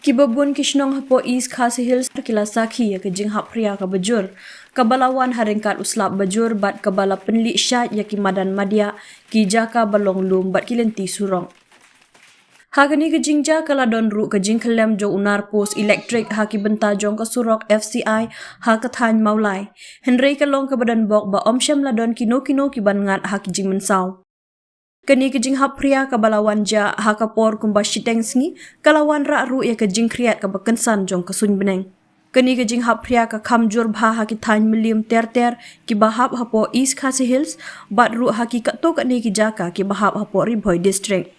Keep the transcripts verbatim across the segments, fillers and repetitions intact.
Kiba bun ki shnong hapoh East Khasi Hills ki la sakhi ïa ka jinghap phria kaba jur, kaba la wan ha ryngkat u slap bajur bad kaba la pynlih shait ïa ki madan madiah, ki jaka ba long lum bad ki lynti surok. Ha kane ka jingjia ka la don ruh ka jingkhyllem jong u nar post elektrik ha ki bynta jong ka surok F C I ha ka thaiñ Mawlai. Hynrei ka long kaba don bok ba ym shym la don kino kino ki ban ngat ha ki jingmynsaw. Kane ka jinghap phria kaba la wan jia ha ka por kumba shiteng sngi, ka la wanrah ruh ïa ka jingkhriat kaba kynsan jong ka suiñ bneng. Kane ka jinghap phria ka kham jur bha ha ki thaiñ Mylliem ter ter kiba hap hapoh East Khasi Hills, bad ruh ha ki katto katne ki jaka kiba hap hapoh Ri Bhoi District.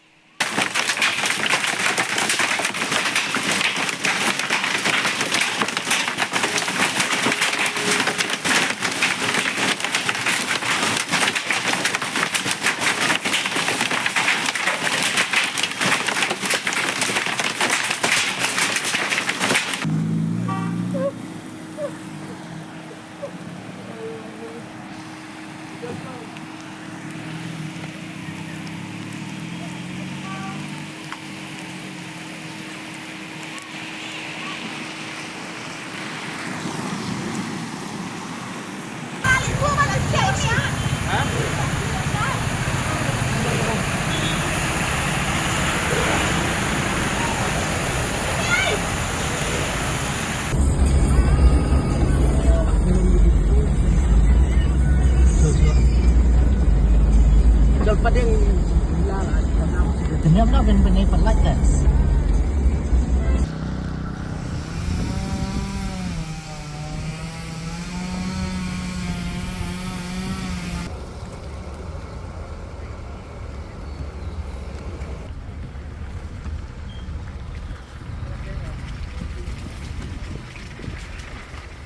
They've never been, been able like this.